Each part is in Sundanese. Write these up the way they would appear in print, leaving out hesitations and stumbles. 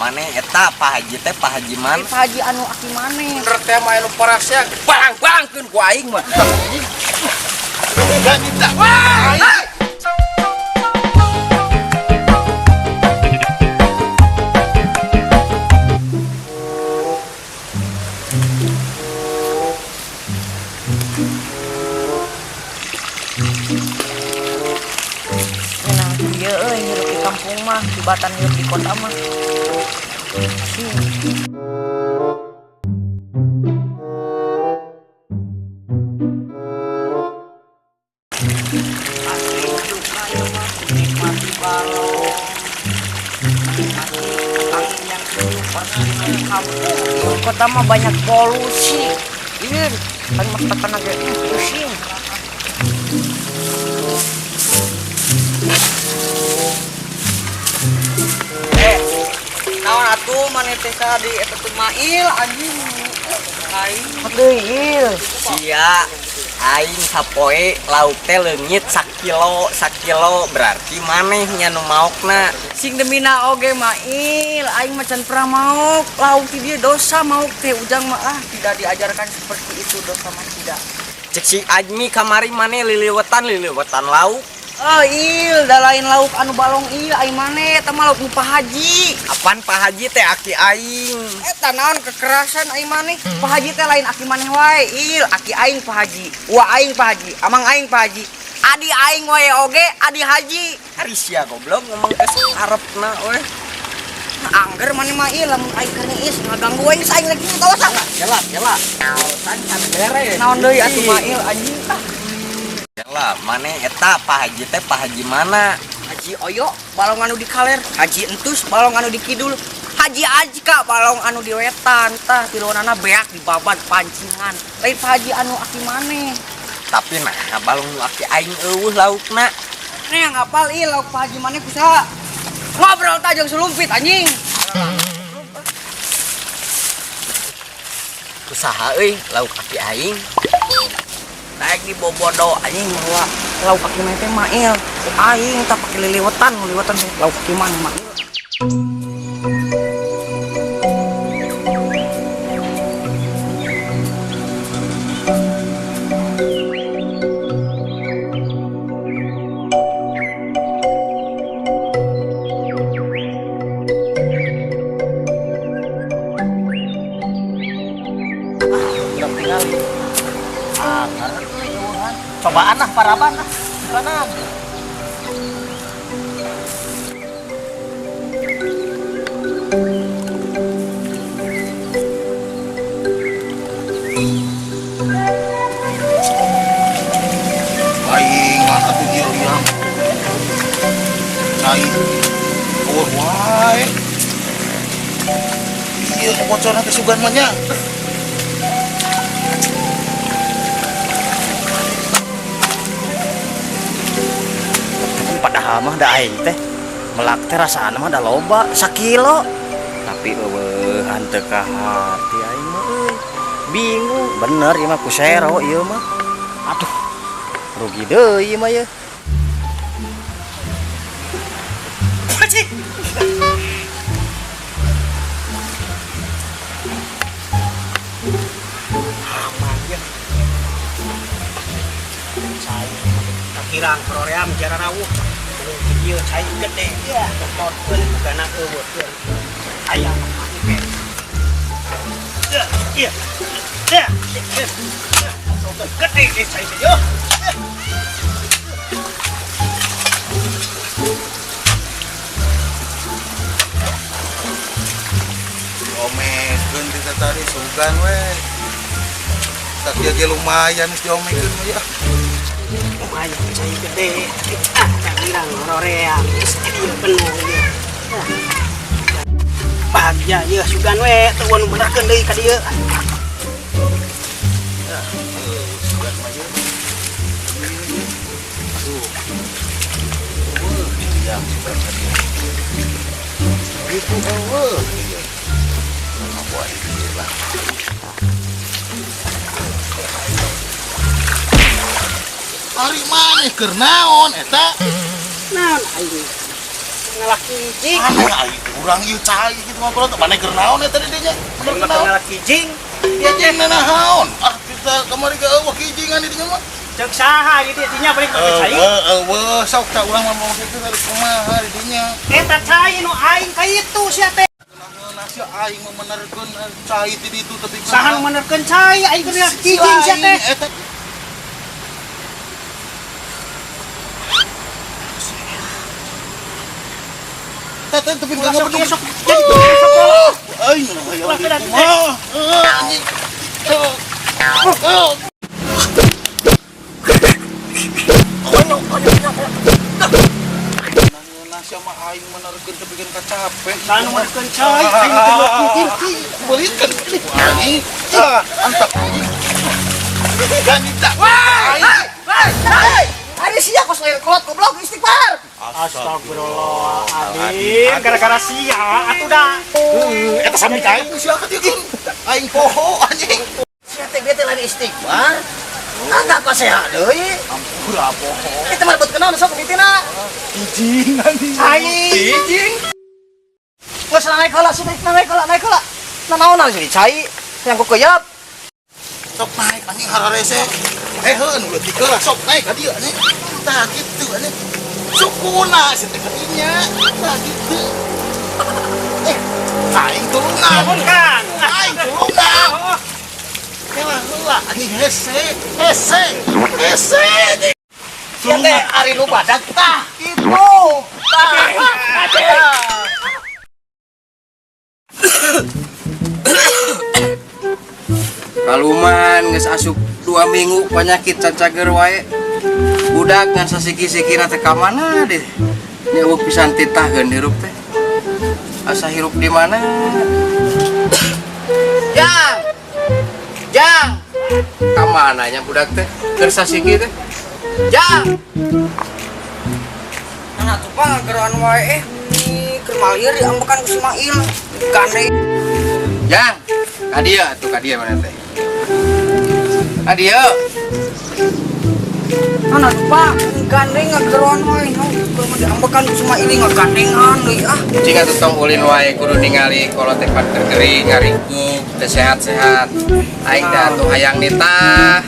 Maneh eta Pak Haji teh Pak Haji man. Pak Haji anu aki maneh. Bener teh mah anu parasea barang-barangkeun ku aing mah. Gak minta. Wah! Ngenang kieu euy hirup di kampung mah, tibatan hirup di kota mah. Sing. Asli duka ieu mah menikmati balong, menikmati angin yang sejuk di kampung. Di kota mah banyak polusi. Ieu kan mah tekan ge pusing. Eh, naon atuh maneh teh di eta teh mail anjing. Aing deui il. Sia aing sapoe lauk teh leungit sakilo sakilo berarti maneh nya nu maokna. Sing demina oge mail, aing mah can pernah maok. Lauk ti dieu dosa maok teh ujang mah ah tidak diajarkan seperti itu dosa mah tidak. Cek si Ajmi kamari maneh liliwetan liliwetan lauk. Oh il, da lain lauk anu balong il aing maneh eta mah lauk nu Pak Haji. Apan Pak Haji teh aki aing. Eta naon kekerasan aing maneh. Pak Haji teh lain aki maneh wae il, aki aing Pak Haji. Wa aing Pak Haji, amang aing Pak Haji. Adi aing wae oge, adi haji. Ari sia goblok ngomong ke sakarepna we. Angger maneh mah il lamun aing keur ngeis ngaganggu wae geus aing lagi tawasan. Kela kela. Alasan can beres. Naon deui atuh mah il anjing tah. Kela maneh eta Pak Haji teh Pak Haji mana? Haji Oyo balong anu di kaler, Haji Entus balong anu di kidul, Haji Ajka balong anu di wetan tah tilonana beak di babat pancingan. Lain Pak Haji anu aki maneh. Tapi nah balong nu aki aing eueuh laukna. Nih yang apal il lauk Pak Haji maneh kusaha? Ngobrol tah jeung sulumpit anjing. Kusaha euy lauk aki aing. Naik di bobodo anjing mawa lauk aki maneh teh mail. Aing tah pake liliwetan, liliwetan teh lauk aki maneh mail. Cobaan lah paraban lah. Kanan. Aing mah atuh ieu ieu. Cai. Oh wae. Ieu bocorna teh sugan mah nya. Padahal mah da aing teh melak teh rasana mah da loba sakilo. Tapi eueuhan teu ka hati aing mah euy. Bingung bener ieu mah ku sero ieu mah. Aduh. Rugi deui ieu mah ye. Aman ya. Cai kakirang proream jararawuh. Anu kieu cai gede. Totorkeun bugana eueuh. Ayam oke. Iya. Iya. Gede ge cai teh yo. Diomekeun ti tadi sugan we. Sakieu ge lumayan geus diomekeun mah ya. Lumayan cai gede. Ah, kakirang proream geus ieu penuh ieu. Bahagia ieu sugan we teu nu benerkeun deui ka dieu. Sugan mah ye. Aduh. Eueuh, yang sugan ka dieu. Itu eueuh. Apa ieu lah. Ari maneh keur naon eta? Naon aing? Ngalak kijing. Ah, aing urang ieu cai kitu ngobrol teh maneh keur naon eta di dinya? Aing mah keur ngalak kijing. Kijing nanaon? Ah, kita kamari ge eueuh kijingan di dinya mah. Ceuk saha ieu dinya balik make cai. Eueuh, sok ta urang mah mau kitu dari kumaha di dinya. Eta cai nu aing ka itu sia teh. Sia aing mah menerkeun cai ti ditu tapi Saha nu menerkeun cai aing keur ngalak kijing sia teh. Eta Tete tapi Ulah enggak sok ngabedug. sok jadi sok kolot. Aing hayang Ulah di beda. kumaha. Anjing. Nangeunas sia mah aing menerkeun tapi kan capek. Saha nu menerkeun cai aing keur ngalak kijing. Belikan anjing. Ah, antap. Ganita. Hei, ada sia kos lain kolot goblok istighfar. Astagfirullahaladzim, gara-gara sia atuh da. Eta sami ka aing sia ka dieu. Aing poho anjing. Sia teh bete lain istighfar. Kagak kok sehat deui. Ampura poho. Kita mah buat kenal sok ditina. Kijing anjing. Cai. Kijing. Geus naik heula sih naik heula naik heula. Nah naonan sih cai yang kukuyap. Sok naik anjing hararese. Eh heuh nu leutik heula sok naik ka dieu anjing. Tah kitu anjing. Sukuna si teh ka dinya. Tah kitu. Eh, aing tulungan. Nuhun Kang. Aing tulungan. Heula heula anjing hese, hese, hese. Anjing. Sia teh ari nu badag tah kitu. Tah. Kaluman geus asup 2 minggu penyakit cacager wae. Budak ngan sasiki-sikina teh ka mana deh. Nya eueuh pisan titahkeun hirup teh. Asa hirup di mana? Jang. Jang. Ka mana nya budak teh? Keur sasiki teh. Jang. Nah, tuh Pak geroan wae keur malir diambekan ku si Mail. Gandeng. Jang. Ka dieu atuh ka dieu mana teh? Ka dieu. Mana tuh Pak gandeng ngageroan wae no. Keur mah diambekan ku si Mail ngagandengan deui ah. Cing atuh tong ulin wae kudu ningali kolot teh pan keur gering ngaringkuk teu sehat-sehat. Aing teh atuh hayang nitah.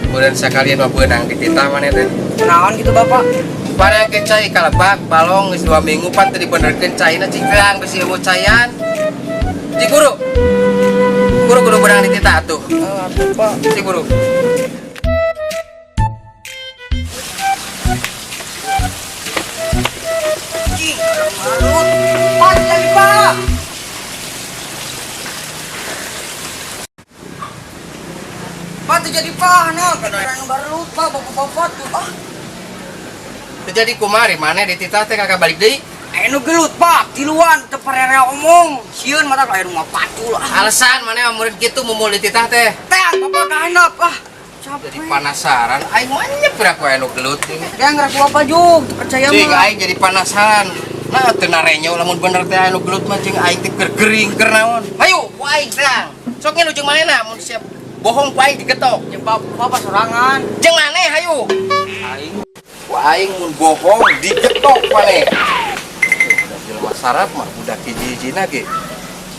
Kemudian sakalian mah beunang dititah maneh teh. Kunaon gitu Bapak? Parang ke cai kalebak balong geus 2 minggu pan teu dibenerkeun caina cing terang bisi eueuh cayan. Cing guru. Guru kudu beunang dititah atuh. Atuh Pak. Cing guru. Cing, malut. Pak, jadi Pak. Pak, teu jadi Pak, nah, kadang baru lupa bapak-bapak tuh ah. Teu jadi kumari maneh dititah teh kagak balik deui. Aya nu gelut Pak, tiluan teu parere omong. Sieun mata aya nu mapacul ah. Alasan maneh mah murid kitu mumul dititah teh. Teh, bapak kahandap ah. Capek. Jadi penasaran aing mah nyep ku aya nu gelut. Ya ngeraku apa juk, teu percaya Cing mah. aing jadi penasaran. Nah teu narenyo lamun bener teh aya nu gelut mah cing aing teh keur gering keur naon. Hayu ku aing terang. Sok ngilu jeung manehna mun siap bohong ku aing digetok. Jeung bapak sorangan. Jeung maneh hayu. Aing ku aing mun bohong digetok maneh. Budak jelema sarap mah budak hiji-hijina ge.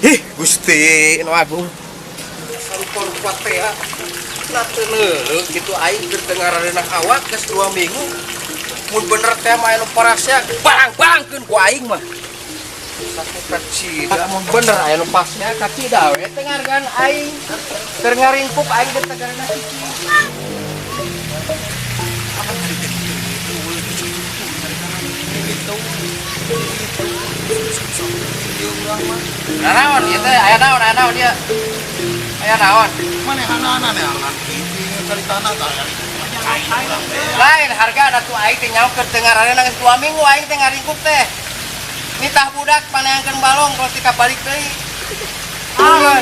Ih Gusti nu agung. Sarupa-rupa teh ya. Nah teu neuleuh kitu aing keur teu ngarareunah awak geus 2 minggu. Mun bener teh mah anu parasea barang-barangkeun ku aing mah. Satu kacida mun bener aya nu pasnya kacida we teh ngahargaan aing. Keur ngaringkuk aing teh tegarana cicing. Nah, naon ieu teh aya naon aya naon ieu? Aya naon? Manehanana neangan kijing caritana tah. Lain harga ada tuh aing teh nyaho keur teu ngarareunah geus 2 minggu aing teh ngaringkuk teh. Nitah budak paneangkeun balong kalau tika balik deui. Ah,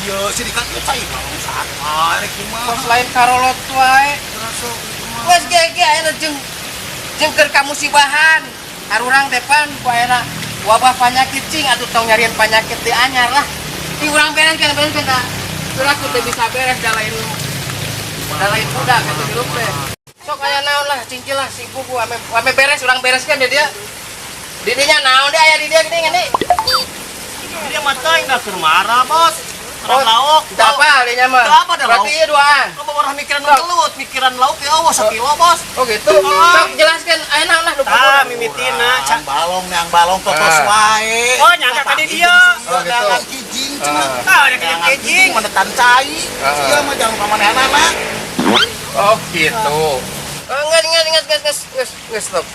Iya, si dikan ieu cai balong saha rek kumaha. kos lain karolot wae. Geus ge aya jeung jeung keur kamusibahan. Harurang teh pan ku ayeuna wabah penyakit cing atuh tong nyarian penyakit di anyar lah. Di urang beres kan beres kan tah. Suraku teh bisa beres da lain budak atuh hirup teh. Sok aya naon lah cingkil lah sibuk ame ame beres urang bereskan ya dia. Didinya naon deh aya di dieu geuning ini? Dia mah teuing da keur marah, Bos. Oh, Orang lauk. Teu apa dinya mah? Teu apa dah Berarti lauk. ieu duaan. Kau bawa mikiran gelut, mikiran lauk ya Allah sakilo, Bos. Oh gitu. Sok jelaskan aya naon lah nu Tah mimitina Ang balong nih, ang balong totos Ah. wae. Oh, nyangka ka di dieu. Oh, gitu. Jangan kijing cenah. Ah, ada Jangan kijing. kijing menetan cai. Ah. Sia mah jangan pamanehanana. Oh gitu. Oh, nges nges nges nges nges nges nges stop.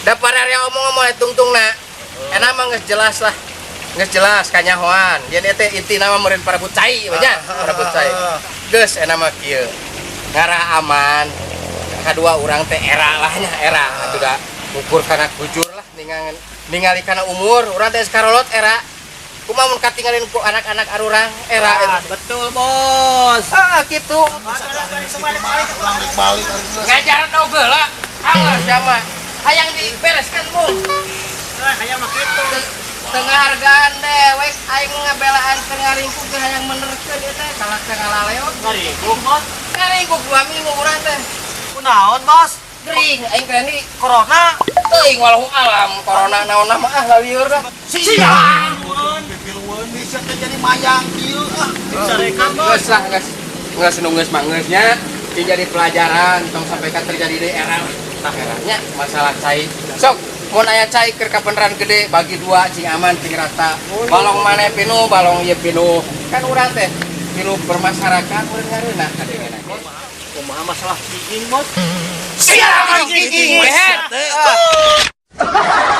Da pararea omong-omong tungtungna. Enak mah geus jelas lah. Geus jelas kanyahoan. Jadi teh intina mah meureun parebut cai we nya, parebut cai. Geus enak mah kieu. Ngarah aman. Kadua urang teh era lah nya, era atuh da ukur kana kujur lah ningangan ningali kana umur urang teh karolot era. Kumaha mun katinggalin ku anak-anak arurang era Ah, betul, Bos. Ah gitu. Urang rek balik ari geus. Ngajar oge lah. Alah sama. Hayang dibereskan mung. Ah, hayang mah kitu. Tengah hargaan dewek aing ngabelaan teu ngaringkuk ge hayang menerkeun ieu teh kalah teu ngalaleot. Ngaringkuk, Bos. Ngaringkuk 2 minggu urang teh. Kunaon, Bos? Gering aing teh Corona. Teuing walau alam corona naon mah ah lalieur dah. Sia. Pipilueun bisa teh jadi mayang kieu ah. Dicarekan, Bos. Geus lah geus. Geus nu geus mah geus nya. Ini jadi pelajaran tong sampai ka terjadi di era tah eranya masalah cai. Sok mun aya cai keur kabeneran gede bagi dua cing aman cing rata. Balong maneh pinuh, balong ieu pinuh. Kan urang teh pinuh bermasyarakat urang ngareunah kadengena ge. Kumaha masalah kijing, Bos? Siap kijing wehet. Ah.